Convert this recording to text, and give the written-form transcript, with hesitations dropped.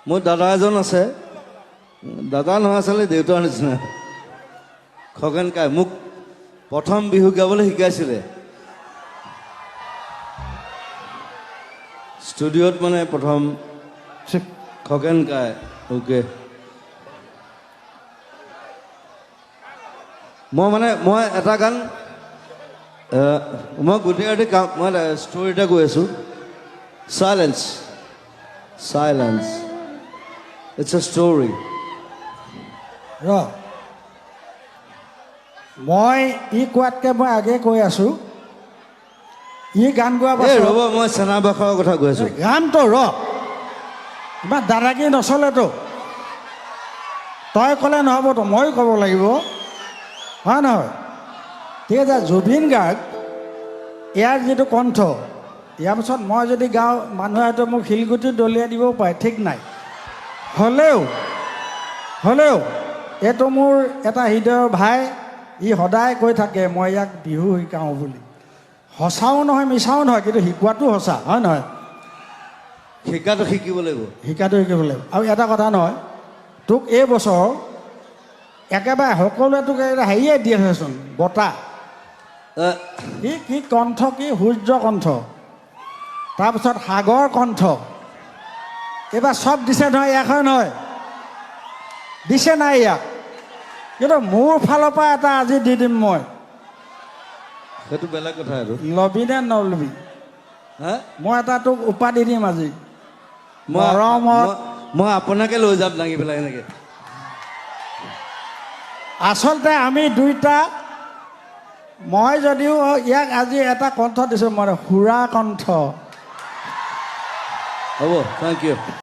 মোৰ দাদা এজন আছে, দাদা নহয়, আচলতে দেউতাৰ নিচিনা, খগেন কাই, মোক প্ৰথম বিহু গাবলৈ শিকাইছিলে ষ্টুডিঅ'ত, মানে প্ৰথম খগেন কাই। অ'কে, মই মানে মই এটা গান, মই গোটেই ৰাতি কাম, মই ষ্টৰি এটা কৈ আছোঁ। Silence, silence, it's a story. ৰ, মই ই কোৱাতকৈ মই আগে কৈ আছোঁ, ই গান গোৱা এই পাছত ৰ'ব, মই চেনা ভাষাৰ কথা কৈ আছোঁ। গানটো ৰ, ইমান দাদাগিৰি নচলেতো। তই ক'লে নহ'বতো, ময়ো ক'ব লাগিব, হয় নহয়? ঠিক আছে। জুবিন গাৰ্গ, ইয়াৰ যিটো কণ্ঠ, ইয়াৰ পিছত মই যদি গাওঁ, মানুহে হয়তো মোক শিলগুটি দলিয়াই দিবও পাৰে, ঠিক নাই। হ'লেও এইটো মোৰ এটা হৃদয়ৰ ভাই। ই সদায় কৈ থাকে মই ইয়াক বিহু শিকাওঁ বুলি। সঁচাও নহয়, মিছাও নহয়, কিন্তু শিকোৱাটো সঁচা, হয় নহয়? শিকাটো শিকিব লাগিব। শিকাটো শিকিব লাগিব। আৰু এটা কথা নহয়, তোক এই বছৰ একেবাৰে সকলোৱে তোক এটা হেৰিয়ে দি আছেচোন বঁটা। কি কি কণ্ঠ, কি সূৰ্য কণ্ঠ, তাৰপিছত সাগৰ কণ্ঠ, এইবাৰ চব দিছে নহয় ইয়াক, হয় নহয়? দিছে নাই ইয়াক? কিন্তু মোৰ ফালৰ পৰা এটা আজি দি দিম মই। সেইটো বেলেগ কথা আৰু। ল'বি নে নলবি? হা? মই এটা তোক উপাধি দিম আজি। মই মৰমত। মই আপোনাকে লৈ যাম দাঙি পেলাই এনেকে। আচলতে আমি দুইটা, মই যদিও ইয়াক আজি এটা কণ্ঠ দিছোঁ, মই সুৰা কণ্ঠ। হ'ব, thank U.